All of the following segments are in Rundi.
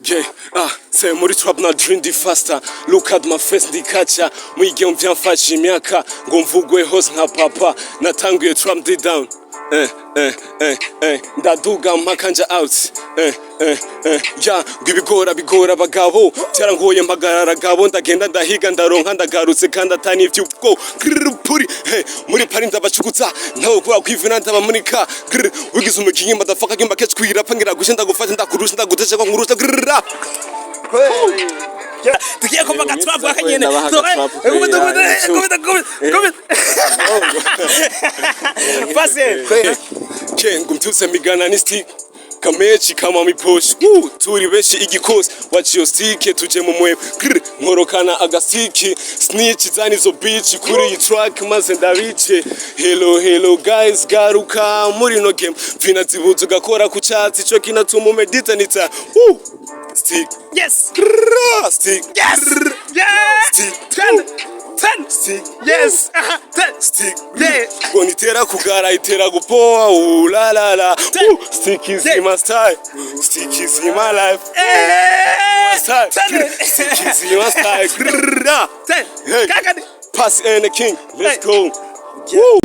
Yeah, ah, say muri trap na dream the faster. Look at my face, ndikacha. Mwige mvyamfashe imyaka ngo mvugwe hose nka papa. Natanguye trap ndi down. Ndaduga mpaka nja out. Ya, ngo ibigora bigora abagabo. Byarangoye mpagarara gabo, ndagenda ndahiga ndaronka ndagarutse kandi atani ivy'ubwo. Grrr, puri. Hey, muri pari ndabacukuza. Ntawe kubera kwivuna ndabamunika. Grrr, wigize umukinyi motherfucker gimba catch kwira pangira gushe ndagufata ndakurusha ndagutesha ko nkurusha. Grrr. Tugiye kumva ga trap akanyene. Ndabaha ga trap. Kubita, kubita, kubita, kubita. Pase. Ke ngo mbyutse migana ni stick kamechi kama miposhi. Woo, turi benshi igikosi waciyo stick tuje mu mwe. Grr, nkorokana agasiki snitch zani zo bitch kuri iyi track maze ndabice. Hello, hello guys, garuka muri no game vina zibuze ugakora ku cyatsi cyo kinatuma umedita nita. Woo, stick. Yes. Grr, stick. Yes. Yeah. Stick. 10 10. Stick. Yes. Aha, 10. Stick. Yeah. Ngo nitera kugara itera gupoa ulalala. Stick is in my style, stick is in my life. Eh. Style. 10. Stick is in my style. Grrrr. 10. Hey. Kakadi. Pass and the king, let's Hey. go. Woo.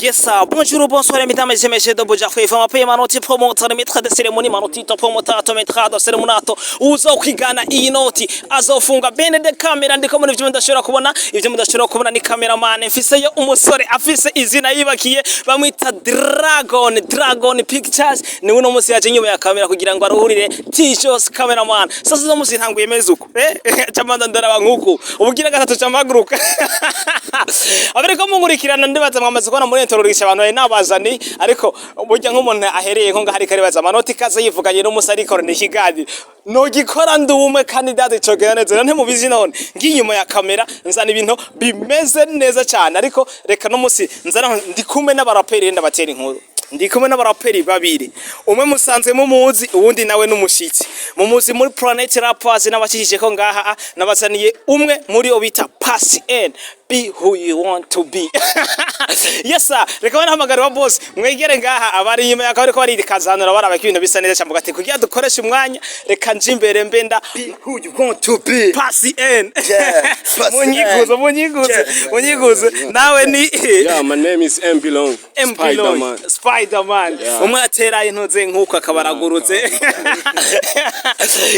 Yes, sir. Bonjour, bonsoir, mesdames et messieurs de Buja Flavor. Mape manoti promoter, maître de cérémonie, manoti to promoter, to maître de cérémonie, uzokwigana iyi noti azofunga bene de camera. Ndiko muri ivyo mudashobora kubona, ivyo mudashobora kubona ni cameraman. Mfiseyo umusore afise izina yibakiye, bamwita Dragon, Dragon Pictures. Ni uno musi yaje inyuma ya kamera kugira ngo aruhurire T-Shows cameraman. Sasa uno musi ntanguye meze uko. Camanda ndaraba nkuku. Ubugira gatatu camaguruka. Abariko munkurikirana, ndibaza mwamaze kubona muri introduction abantu bari nabazani, ariko burya nk'umuntu ahereye nko ngahari karibaza amanota ikaze yivuganye n'umusi ariko ni ikiganiro nogikora ndi umwe kandi ndadicogera neza ntimubizi. None ngiye inyuma ya kamera nzana ibintu bimeze neza cyane, ariko reka n'umusi nzana ndi kumwe n'abaraperi ndabatera inkuru. Ndi kumwe n'abaraperi babiri, umwe musanzwe mumuzi, uwundi nawe n'umushitsi mumuzi muri Planet Rappers n'abakikije ko ngaha nabazaniye umwe muri bo bita Pass N, be who you want to be. Yes sir, reka banahamagara wa boss mwegere ngaha abari inyuma yakaba ariko barikazanura baraba ko ibintu bisa neza cyane gati kugira dukoreshe umwanya. Reka nje imbere mbenda Be who you want to be. Pass N. Yeah, Pass N. Munyiguze, munyiguze. Yeah. Munyiguze nawe ni Yeah, my name is MB Long. MP Spider-Man. Spider-Man. Yeah. Umwe atera intuze nkuko akaba aragurutse.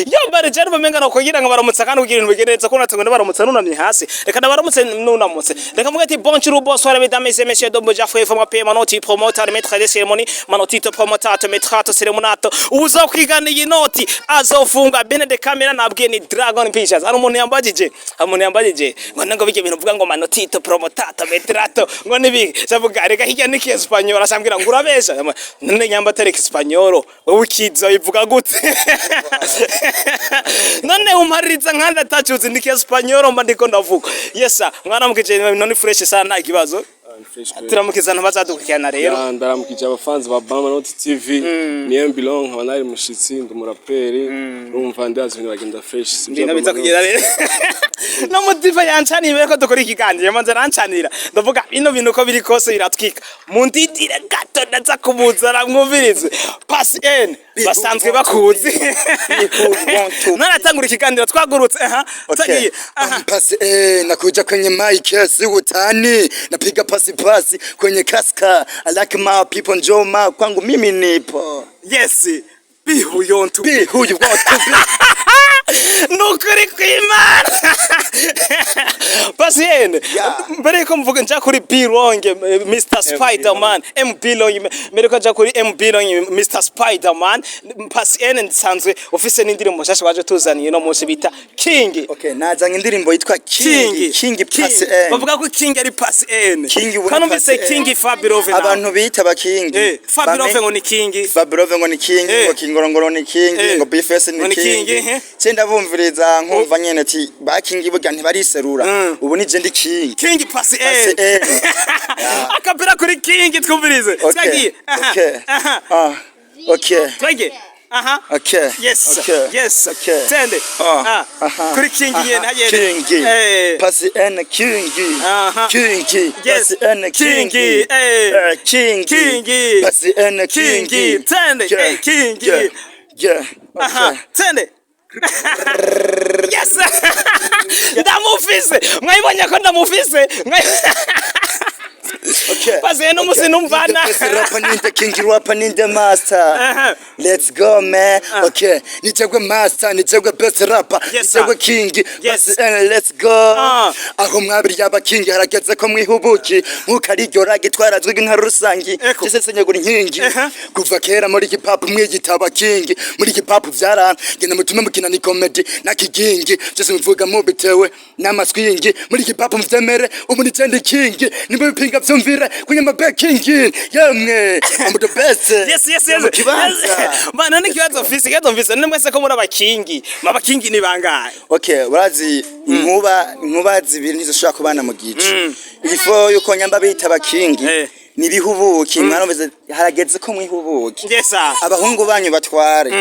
Yo bare jari bamenga no kugira ngo baramutsa kandi kugira ibintu bigende neza ko natwe ngo baramutsa nunamye hasi. Reka ndabaramutse nunamutse. Reka mvuge ati bonjour, bonsoir, mesdames et messieurs de Buja Flavor, ma manoti promoter, maître de cérémonie, manoti promoter, maître de cérémonie. Uzokwigana iyi noti azofunga bene de camera. Nabwiye ni Dragon Pictures. Hari umuntu yambajije ngo nango bijye bintu uvuga ngo manotito promotato metrato ngo nibi savuga reka hirya ni Espagnol, asambwira ngo urabesha. None nyamba atari Espagnol wowe ukiza bivuga gute? None umaririza nkandi atacuzi ni Espagnol mba ndiko ndavuga. Yes sir, mwaramukije none fresh sana, nta kibazo. Turamukiza ntibazadukurikirana rero. Ya, ndaramukije abafanzi ba Bama Noti TV. Ni MB Long, nkaba nari mushitsi, ndi umuraperi. Urumva ndazi ibintu bagenda fresh, sibyo? Ibintu biza Bama kugera rero no mudiva yancaniye mbere ko dukora ikiganiro, yamanze arancanira. Ndavuga bino bintu uko biri kose biratwika, mundindire gato ndaza kumuzana mwumvirize. Pass N basanzwe bakuzi. Naratangura ikiganiro twagurutse aha tagiye aha. Pasi nakuja kwenye mic si utani, napiga pasi pasi kwenye kaska. I like my people, njoo ma kwangu mimi nipo. Yes, be who you want to Be who you want to be. Nukuri kw'Imana Pasiyene. Yeah. Mbere yuko mvuga nja kuri B Long Mr Spiderman, MB Long, mbere yuko nja kuri MB Long Mr Spiderman, Pasiyene nsanzwe ufise n'indirimbo nshasha waje tuzaniye no munsi bita King. Okay, nazanye indirimbo yitwa King. King. King Pass N. Bavuga ko King ari Pass N. King ubona kandi umvise Pass N. King Fabirove nawe. Abantu bita ba King. Fabirove ngo ni King. Fabirove ngo ni King, ngo Kingorongoro ni King, ngo Bifes Ngo ni ni King, King. eh. Ce ndabumviriza nkumva nyene ati ba King burya ntibariserura. Ubu ni je ndi King. King Pass Pass N. N. Akapera kuri King twumvirize. Okay. Twagiye. Aha. Okay. Aha. Ah. Okay. Twagiye. Aha. Okay. Yes. Okay. Yes. Okay. Tende. Ah, Ah. aha. Kuri King nyene hagende. Kingi. Eh. Pasi N Kingi. Aha. Kingi. Yes. Pasi N Kingi. Kingi. Eh. Eh, Kingi. Kingi. Pasi N Kingi. Kingi. Tende. Yeah. Eh, Kingi. Yeah. Yeah. Aha. Okay. Tende. Yes. Ndamufise. Mwayibonye ko ndamufise. Okay. Pasi N umusi numvana. Best rapper ninde king rapper ninde master. Aha. Let's go, man. Okay. Nitegwe master, nitegwe best rapper, Yes, sir. nitegwe king. Yes. Pasi N, let's go. Ah. Aho mwabiri yaba king harageze ko mwihubuki. Nkukariryo gitwarazwe nka rusangi. Eko. Jese senyagura inkingi. Aha. Kuva kera muri hip hop mwigitaba king. Muri hip hop vyara genda mutume mukina ni comedy na kigingi. Jese mvuga mubitewe n'amaswingi. Muri hip hop muvyemere ubu ni ndi king. Nimba bipinga vyumvire kunyama baking. Yemwe, I'm the best. Yes. Mu kibanza. Mana, n'ikibazo mfise, ikibazo mfise ni mwese ko muri abakingi. Abakingi ni bangahe? Okay, urazi inkuba zibiri ntizishobora kubana mu gicu. Ifo yuko nyamba bita abakingi nibihubuki mwarumvise harageze ko mwihubuki. Yes sir. Abahungu banyu batware.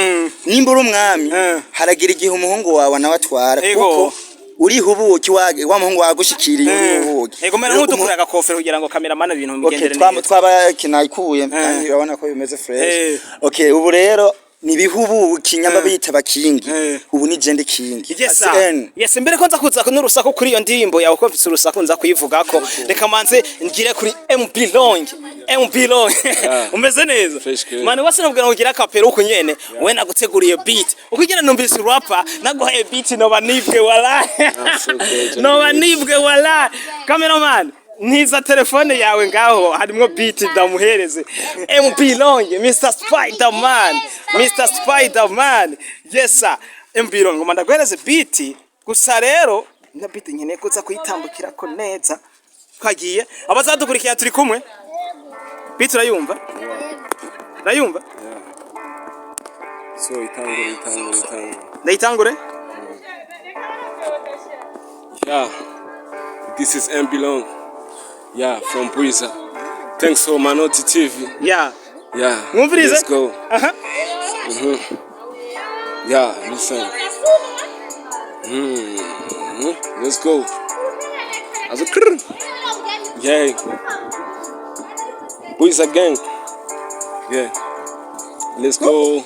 Nimba uri umwami haragira igihe umuhungu wawe nawe atwara kuko urihubuki wa muhungu wagushikiriye urihubuki. Ego, mera Rero nk'udukura agakofero kugira ngo cameraman ibintu Okay, bigendere twaba neza. twabakinayikuye kandi urabona ko bimeze fresh. Okay, ubu rero nibihubuki nyamba bita abakingi. Ubu ni je ndi king. Yes sir. ACN. Yes, mbere ko nza kuza n'urusaku kuri iyo ndirimbo yawe, ko mfise urusaku nza kuyivugako. Reka manze ngire kuri MB Long. MB Long. Umeze neza. Fresh good. Mani wase nabwira ngo gira kapero uko nyene. We naguteguriye beat. Uko ugenda numvise rapper naguhaye beat noba nibwe wala. So good. Noba nibwe wala. Cameraman, ntiza telefone yawe ngaho harimwo beat ndamuhereze. MB Long, Mr Spiderman, Mr Spiderman. Yes sir. MB Long, ngoma ndaguhereze beat gusa rero na beat nkeneye kuza kuyitambukirako neza. Twagiye abazadukurikira turi kumwe. Beat urayumva? Urayumva? So itangure, itangure, itangure. Ndayitangure? Yeah, this is MB Long. Yeah, from Bwiza. Thanks for Manoti TV. Yeah. Mwumvirize? Let's go. Aha. Yeah, listen. Let's go. As a krr. Yeah. Bwiza gang. Yeah. Let's go.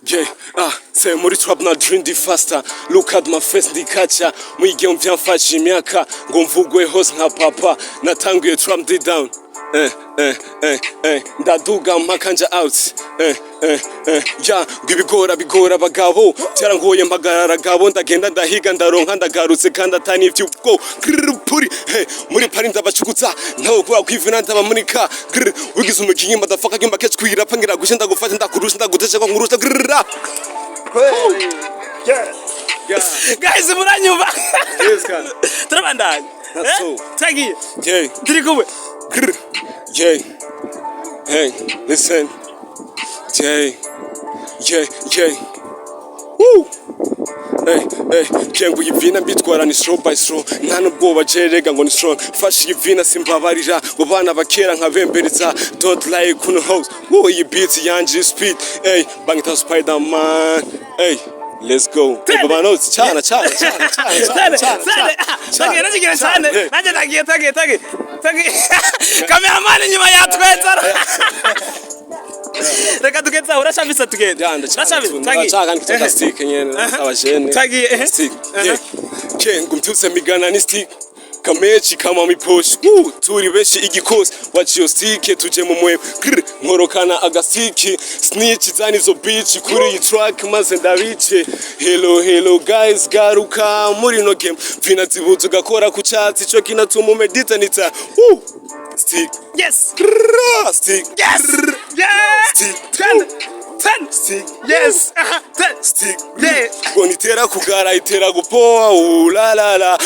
Yeah, ah, say muri trap na dream the faster. Look at my face ndikacha. Mwige mvyamfashe imyaka ngo mvugwe hose nka papa. Natanguye trap ndi down. Eh, eh, eh, eh, ndaduga mpaka nja out. Eh, eh, eh, ya ngo ibigora bigora abagabo byarangoye mpagarara gabo ndagenda ndahiga ndaronka ndagarutse kandi atani ivy'ubwo. Grrr, puri hey, muri pari ndabacukuza ntawe kubera kwivuna ndabamunika. Grrr, wigize umukinyi motherfucker gimba catch kwira pangira gushe ndagufata ndakurusha ndagutesha ko nkurusha. Grrr. Yeah. Yeah. Guys, muranyumva? Yes, kan. Turabandanya. That's Eh? so. Twagiye. Yeah. Turi kumwe. Grr. Yeah. Hey, listen. Yeah. Yeah, yeah. Woo! Hey, hey, kengu yivina mbitwara ni slow by slow, nta nubwoba jerega ngo ni strong. Fashe yivina simbabarira ngo bana bakera nkabembereza. Don't like kuno house. Woo, iyi beat yanje speed. Hey, bangita Spiderman. Hey, let's go. Hey, baba notes chana chana chana chana. Cyane chana. Cyane. Tagiye nagiye cyane. Hey. Nanjye tagiye tagiye tagiye tagiye. Cameraman inyuma yatweza. Reka tugeze aho urashabisa tugende. Ya ndacana. Urashabisa tagiye. Ndacana kitaka stick nyene abajene. Tagiye, ehe. Stick. Yeah. Kengu mbyutse migana ni stick. Kamechi kama miposhi. Woo, turi benshi igikosi. Watch your stick tuje mu mwe. Grr, nkorokana agasiki. Snitch zani zo bitch kuri iyi track maze ndabice. Hello, hello guys, garuka muri no game. Vina zibuza ugakora ku cyatsi cyo kinatuma umedita nita. Woo! Stick. Yes. Grrr, stick. Yes. Yeah. Stick. 10 10. Stick. Yes. Aha. 10. Stick. Yeah. Ngo nitera kugara itera gupoa ulalala.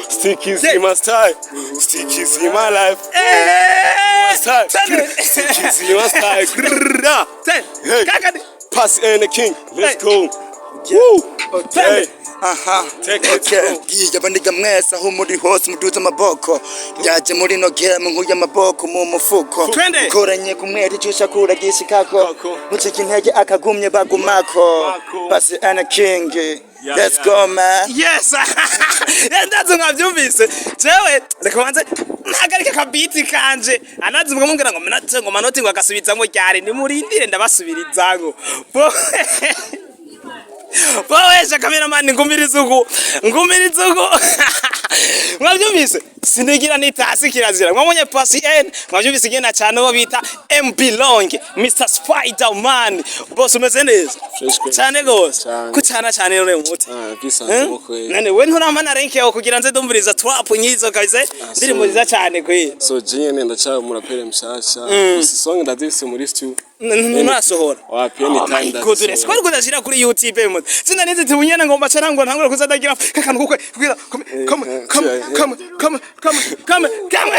Stick is in my style. Stick is in my life. Eh. Style. 10. Stick is in my style. Grrrr. 10. Hey. Kakadi. Pass and the king. Let's Hey. go. Twende. Aha. Take it, Okay. bro. Bwiye abandiga mwese aho muri hose, muduze amaboko. Yaje muri no game nkuye amaboko mu mufuko. Twende. Koranye kumwera icyo ushaka gishikako. Kako. Mucika intege akagumye bagumako. Bako. Pasi ana king. Yeah, Let's yeah. go, man. Yes, ndazi mwabyumvise. Jewe reka banze ntagarike akabiti kanje. Anazi mwe mumbwira ngo manoti, ngo manoti, ngo agasubizamo ryari. Nimurindire, ndabasubirizango. Bowesha cameraman, ngumiriza uku, ngumiriza uku. Mwabyumvise, sinigira nitasi, kirazira. Mwabonye Pasi N, mwabyumvise igena cyane uwo bita MB Long, Mr Spiderman. Bose umeze neza? Fresh kweli. Cyane gose. Cyane. Kucana cyane rero muti. Ah, byisanzemo kweli. None we nturamana link yawe kugira nze ndumviriza trap nyizo kabisa, ndirimbo nziza cyane kwe? So je nyene ndacyari umuraperi mshasha. Gusa song ndazifise muri studio. Nturasohora? Wapi, anytime Oh my ndazisohora. goodness, kwari kudashira kuri YouTube mo sinanizi tubunyene ngomba cara ngo ntangure kuzadagira kakantu kukwe kugira come, come, come, come, come, come, come, come.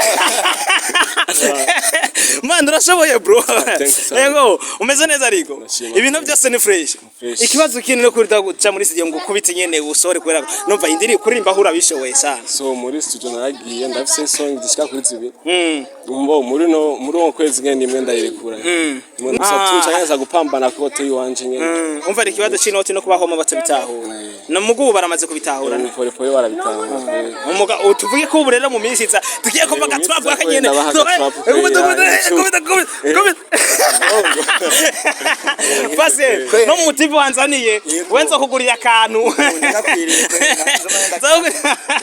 Man, urashoboye, bro. Thank you, sir. Yego, umeze neza ariko? Ndashima. Ibintu byose ni fresh? Fresh. Ikibazo kindi no kuri guca muri studio ngo ukubite nyene usore, kubera numva indiri kuririmba aho urabishoboye sana. So muri studio naragiye, ndafise song zishika kuri zibiri. Mbo muri no muri uwo kwezi ngende imwe ndayirekura. Gusa tu canke nza gupambana ko te iwanje nyene. Umva, ari ikibazo c'inoti no kubaho batabitahura, no mugubu baramaze kubitahura. Pole pole barabitahura kweli. Umuga tuvuge ko ubu rero mu minsi iza tugiye kumva Mu minsi agatrap iza akanyene. ndabaha agatrap kweli, Kubita, ya, kubita, kubita, kubita. Pase no mu TV wanzaniye wenza kugurira akantu. Ndakwiriye kweli,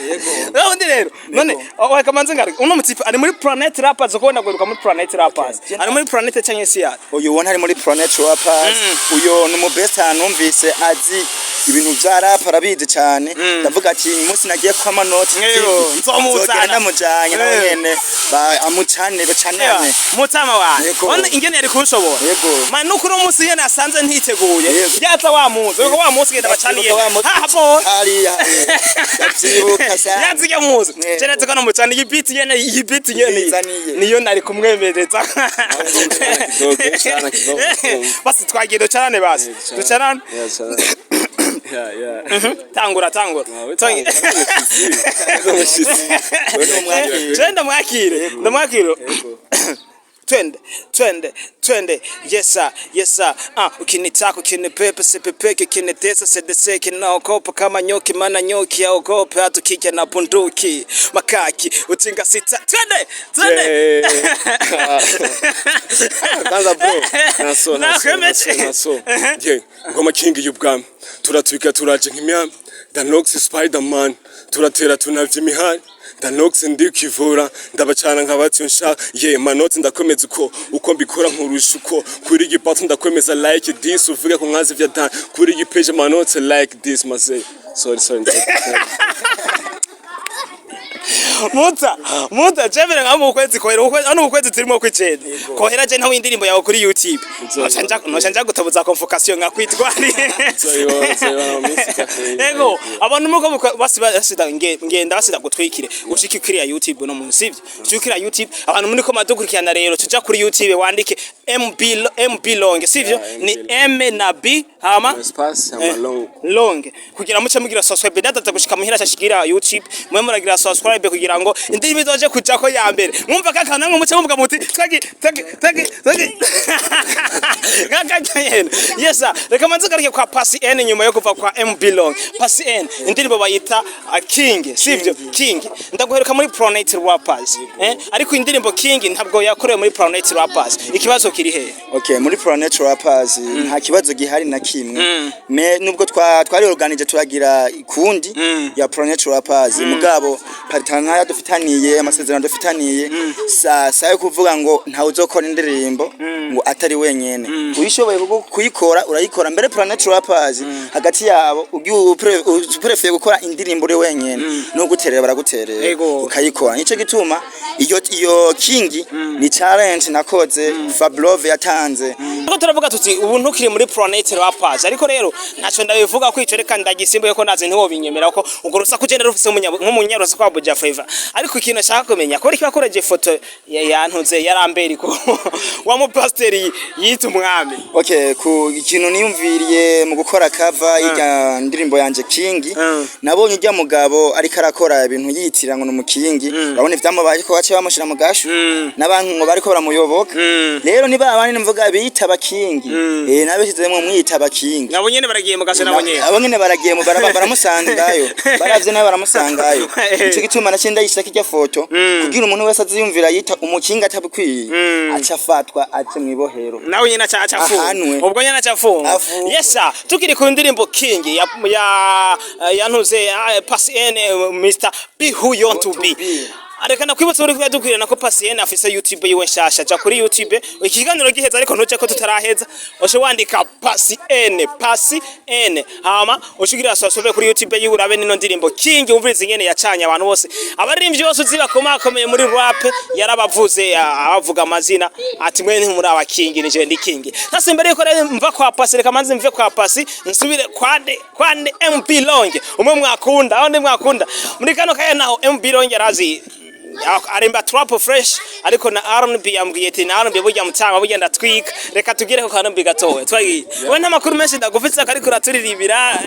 Yego. Undi rero none weka manze ngari uno mutipe ari muri Planet Rappers, ko ndagweruka muri Planet Rappers, ari muri Planet cyangwa se Uyu ubona ari muri Planet Rappers. Uyu ni umubest, numvise azi ibintu vya rap, arabizi cyane. Ndavuga ati umunsi nagiye kwa Manoti Yego, nzomuzana. nzogenda ndamujanye nawe nyene, amucane bacanane. Mutama wawe. Yego. Ona ingene yari kunshobora. Yego. Man, nuko uno munsi nyene asanze ntiteguye. Yego. Yaza wa munsi, uko wa munsi genda bacaniye. Wa munsi. Ha bo. Hariya hariya. Ndavyibuka sana. Yaziga muzi. Yego. Jene tukana mucani iyi beat nyene, iyi beat nyene. Yizaniye. Niyo nari kumwemereza. Kidogo, cyane kidogo. Basi twagiye ducarane basi. Ducarane. Yeah, cyane. Yeah. Tangura, tangura. Nawe tangura, umushitsi. Umushitsi. Twende, ndamwakire. Ndamwakire. Twende, twende, twende. Yes sir, yes sir. Ah, ukinitaka ukinipepe sipepeke, ukinitesa sedeseke, naogopa kama nyoki, maana nyoki yaogopa hata ukija na bunduki makaki utinga sita. Twende, twende. Yeah. Kwanza bro, naso naso Nakwemeje. naso naso. Yeah, ngoma king y'ubwami. Turatwika, turaje nk'imyami. Danox Spiderman, turatera tunavya imihari. Danox ndikivura, ndabacana nkabatyo nshaka. Yeah, manoti ndakomeza uko uko mbikora nkurusha uko. Kuri igipatu ndakwemeza like this, uvuge ko nkazi vya dan. Kuri igipage manoti like this maze. Sorry, sorry. Muta, muta, jemere nka mu kwezi kohera, ukwezi ano, ukwezi turimo kw'icenda kohera, je ntawe indirimbo yawe kuri YouTube. Noca nja gutabuza convocation nkakwitwari. Nzoyibona, nzoyibona mu minsi iza kweli. Ego, abantu muko basi basida ngenda basida gutwikire ushike kuri ya YouTube no munsi, sivyo? Ushike kuri ya YouTube. Abantu muri ko madukurikirana rero, tuja kuri YouTube wandike MB MB Long, sivyo? Yeah, Ni MB. M na B hama Espace hama Long. Long, kugira muce mugira subscribe. Data gushika muhira cyashigira YouTube, mwe muragira subscribe kugira ngo indirimbo izoje kujako ya mbere. Mwumva kaka namwe muce muvuga muti twagi twagi twagi twagi kaka nyene. Yes sir, reka manze garuke kwa Pasi N nyuma yo kuva kwa MB Long. Pasi N, indirimbo bayita King, sivyo? King ndaguheruka muri Planet Rappers, ariko indirimbo King ntabwo yakorewe muri Planet Rappers. Ikibazo kiri he? Okay, muri Planet Rappers nta kibazo gihari na kimwe. Me nubwo twari organize turagira ikundi ya Planet Rappers, mugabo partenariat dufitaniye, amasezerano dufitaniye, sa yo kuvuga ngo ntawe uzokora indirimbo ngo atari wenyene. Uyishoboye kuyikora urayikora. Mbere Planet Rappers hagati yabo ugiye uprefeye gukora indirimbo uri wenyene no guterera baraguterera Ego. ukayikora. Nico gituma iyo King ni challenge nakoze Fablo. Love yatanze. Ariko turavuga tuti ubu ntukiri muri Planet Rappers, ariko rero ntacyo ndabivuga ko ico, reka ndagisimbuye ko ndazi ntiwobinyemera ko urwo rusaku ugenda rufise nk'umunyarusaku wa Buja Flavor. Ariko ikintu nshaka kumenya, ko ariko yakoreje ifoto yantuze yarambere ko wa mupasiteri yita umwami. Okay, ku ikintu niyumviriye mu gukora cover y'irya ndirimbo yanje King, nabonye ujya mugabo ariko arakora ibintu yitira ngo ni umukingi. Urabona ivyamubaye ko baciye bamushira mu gashu n'abantu ngo bariko baramuyoboka. Rero niba abandi mvuga biyita abakingi, nabishizemwo mwiyita abakingi. Nabo nyene baragiye mu gasho nabo nyene. Abo nyene baragiye mu baramusangayo, baravye nawe baramusangayo. Nico gituma naciye ndayishirako irya foto kugira umuntu wese aziyumvira yita umukingi atabikwiye aca afatwa aje mw'ibohero. Nawe nyene aca afunga. Ahanwe. Ubwo nyene aca afunga. Afungwe. Yes sir. Tukiri ku ndirimbo King ya yantuze Pasi N, Mr Be Who You Want to Be. Be. Reka ndakwibutsa uri kuyadukwirana ko Pasi N afise YouTube yiwe nshasha. Ja kuri YouTube iki kiganiro giheza, ariko ntuje ko tutaraheza, ushe wandika Pasi N, Pasi N, hama ushigira subscribe kuri YouTube yiwe, urabe nino ndirimbo King, umvirize ingene yacanye abantu bose. Abaririmbyi bose uzi bakomakomeye muri rap yarabavuze, abavuga amazina ati mwe ntimuri aba King, nije ndi King. Sasa imbere yuko rero mva kwa Pasi, reka manze mve kwa Pasi nsubire kwande MP Long, umwe mwakunda aho ndi mwakunda muri kano kaya. Naho MP Long arazi aremba trap fresh, ariko na R&B yambwiye ati na R&B burya mutama burya ndatwika. Reka tugire ko R&B gatowe twagiye. Wowe nta makuru menshi ndagufitse, ariko uraturirimbira.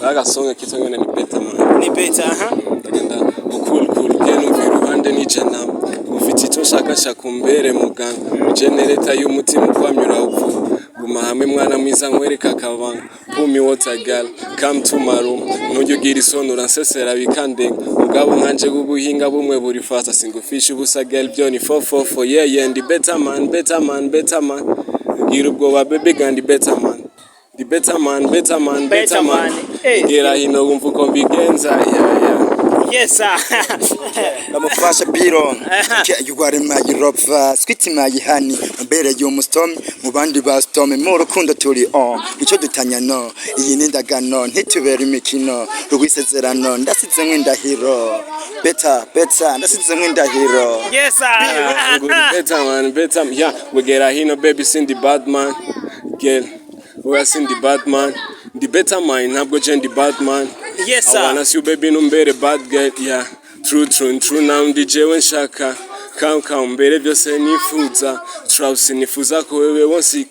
Agasonga kitwa ngene ni better man. Ni better, aha. Ndagenda cool cool gena umva iruhande n'ijana ufite icyo nshaka shaka umbere muganga generator y'umutima ukwamyura upfu. Guma hamwe mwana mwiza nkwereka akabanga. Pour me water girl, come to my room. Ntujya ugira isoni, uransesera bikandenga. Mugabo nkanje w'ubuhinga bumwe buri fast, singufisha ubusa girl, byo ni 444. Yeah, ndi better man, better man, better man. Gira ubwoba baby girl, ndi better man. Ndi better man, better man, better Better man. man. Eh. Gera hino wumva uko mbigenza, yeah. Yes sir. Ndamufasha biro. You are my lover, sweet my honey, mbere y'umustorm mu bandi ba storm, mu rukundo turi on icyo dutanya no iyi ni indagano, ntitubere imikino rwisezerano, ndasize nk'indahiro, better better, ndasize nk'indahiro. Yes sir. Good better man, better, yeah. We get a hino baby, sindi bad man girl, we are sindi bad man, ndi better man, ntabwo je ndi bad man. Yes I sir. wanna see you baby, numbere bad girl, yeah. True true true, now ndi jewe nshaka come come mbere byose nifuza Travis, nifuza ko wewe wonsi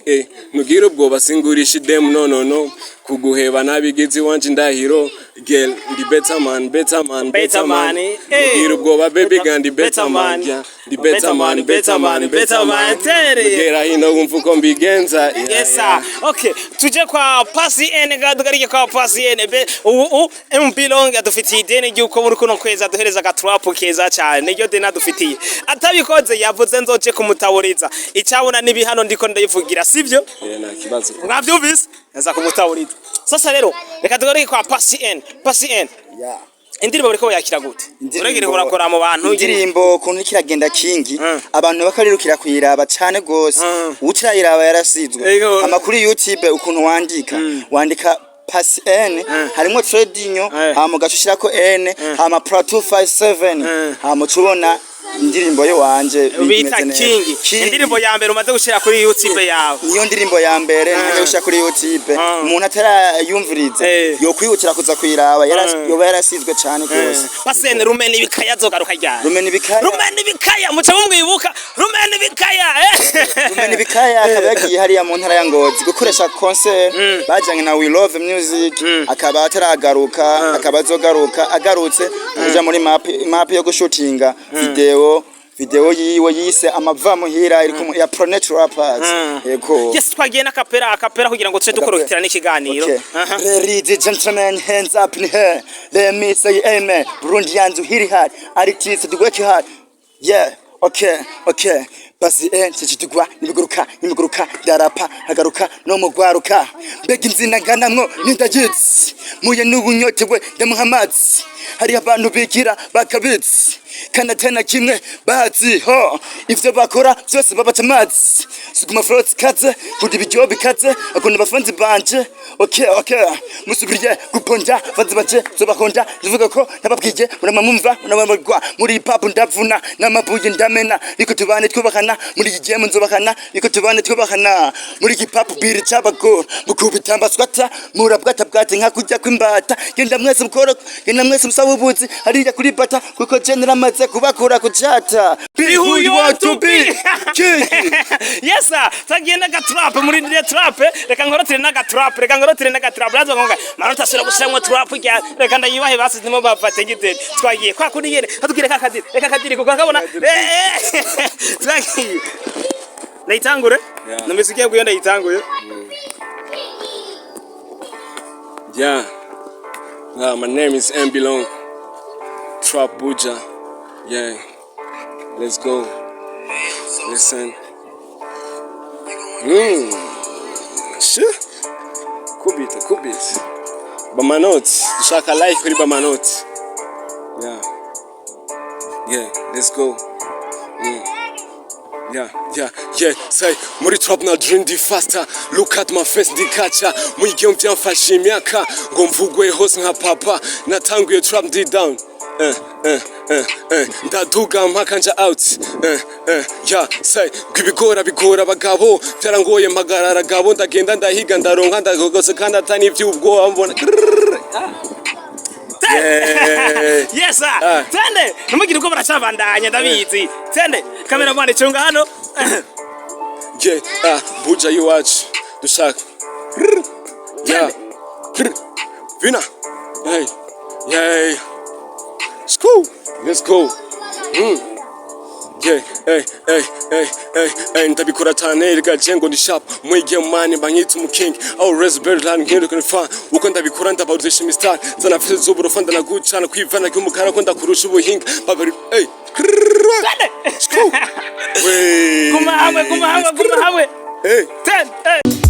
nugira ubwoba, singurisha idemu, no no no, kuguheba nabigize iwanje indahiro girl, ndi better man, better man, Better better man. man. Nugira ubwoba baby girl, ndi Better better man, man. yeah, ndi better man, better man, better man. Tere. Gera hino wumva uko mbigenza, yeah. Yes sir. Yeah. Okay, tuje kwa Pasi N gadugarike kwa Pasi N. Be ubu MB Long adufitiye ideni ry'uko muri kuno kwezi aduhereza agatrap keza cyane. Niryo deni adufitiye. Atabikoze yavuze nzoje kumutaburiza. Icabona n'ibihano ndiko ndayivugira, sivyo? Yeah, nta kibazo. Mwavyumvise? Aza kumutaburiza. Sasa rero reka tugaruke kwa Pasi N. Pasi N. Yeah. Indirimbo bariko bayakira gute? Uragire urakora mu bantu. Indirimbo ukuntu iriko iragenda Kingi, abantu bakarirukira kuyiraba cane gose. Utarayiraba yarasizwe. Ego. Amakuru YouTube ukuntu wandika Pasi N, harimwo tradinyo, hama ugaca ushirako N, hama plus 257, hama uca ubona indirimbo yo wanje bita bimeze neza. King. King. Indirimbo ya mbere umaze gushira kuri YouTube yawe. Niyo ndirimbo ya mbere ntajya gushira kuri YouTube. Umuntu atarayumviriza yokwihutira kuza kuyiraba, yoba yarasizwe cane gose. Pasene Rumena ibikaya azogaruka ryari? Rumena ibikaya. Rumena ibikaya muca mumwibuka, Rumena ibikaya. Rumena ibikaya akaba yagiye hariya mu ntara ya Ngozi gukoresha concert bajanye na We Love Music, akaba ataragaruka, akaba azogaruka. Agarutse kuja muri map yo gushutinga video yiwe yise Amava Muhira iri ya Planet Rappers, yego. Yes, twagiye n'akapera, akapera kugira ngo tuce dukorotera n'ikiganiro. Okay. Aha. Ladies and gentlemen, hands up in here. Let me say amen. Burundians hit hard. Artists do work hard. Yeah, okay. Basi nshishitugwa nibiguruka nimiguruka, ndarapa hagaruka no mugwaruka, mbega inzina nganamwo nindagitsi muye n'ubunyotewe ndamuha amazi. Hari abantu bigira bakabitsi kandi atari kimwe bazi ho ivyo bakora byose babaca amazi. Suguma flow zikaze, nkunda ibiryo bikaze, akunda abafanzi banje. Okay, musubiriye guponja fanzi banje zobakonja. Ndavuga ko nababwiye, murama mumva munababagwa muri hip hop. Ndavuna n'amabuye ndamena, riko tubane twubakana muri iyi game, nzubakana riko tubane twubakana muri hip hop. Biri cabagora mukubita mbaswata, murabwata bwate nka kurya kw'imbata. Genda mwese mukoro, genda mwese musaba ubuzi hariya kuri bata, kuko je naramaze kubakura kucata. Be who you want to be, king. Yes sir, tagiye n'aga trap muri dire trap. Reka nkorotire n'aga trap, reka nkorotire n'aga trap. Razo ngonga manota asubira gushiramwo trap rya. Reka ndayibahe basi, ndimo bafate giteri. Twagiye kwa kuri yene atubwire ka kadiri, reka kadiri kuko akabona. Twagiye, ndayitangure. Yeah. Numvise ugiye kuyo, ndayitanguye. Yeah. My name is MB Long. Trap Buja. Yeah. Let's go. Listen. Sure. Kubita, kubita. Bamanoti. Dushaka like kuri Bamanoti. Yeah. Yeah, let's go. Yeah, say, muri trap na dream di faster. Look at my face, ndikacha. Muri game byamfashe imyaka ngo mvugwe hose nka papa. Natanguye trap ndi down. Ndaduga mpaka nja out. Yeah, say, ibigora bigora abagabo. Byarangoye mpagarara gabo, ndagenda ndahiga ndaronka ndagogose kandi atani ivy'ubwoba mbona. Yeah. Yes sir. Ah. Tende numugire uko baracabandanya, ndabizi. Tende, cameraman, cunga hano. Yeah, ah, Buja iwacu dushaka. Yeah. Vina. Hey. Yeah. School. Let's go. Yeah, hey, hey, hey, hey, hey, ndabikora cyane rega je ngo ndi sharp mwige mani banyita umu king always better than ngendo can uko ndabikora ndabaruzisha imistar zanafise z'uburofa ndanagucana kwivana ry'umukara ko ndakurusha ubuhinga babiri, hey. Tende. School. Guma hamwe, guma hamwe, guma hamwe. Hey. Tende, hey.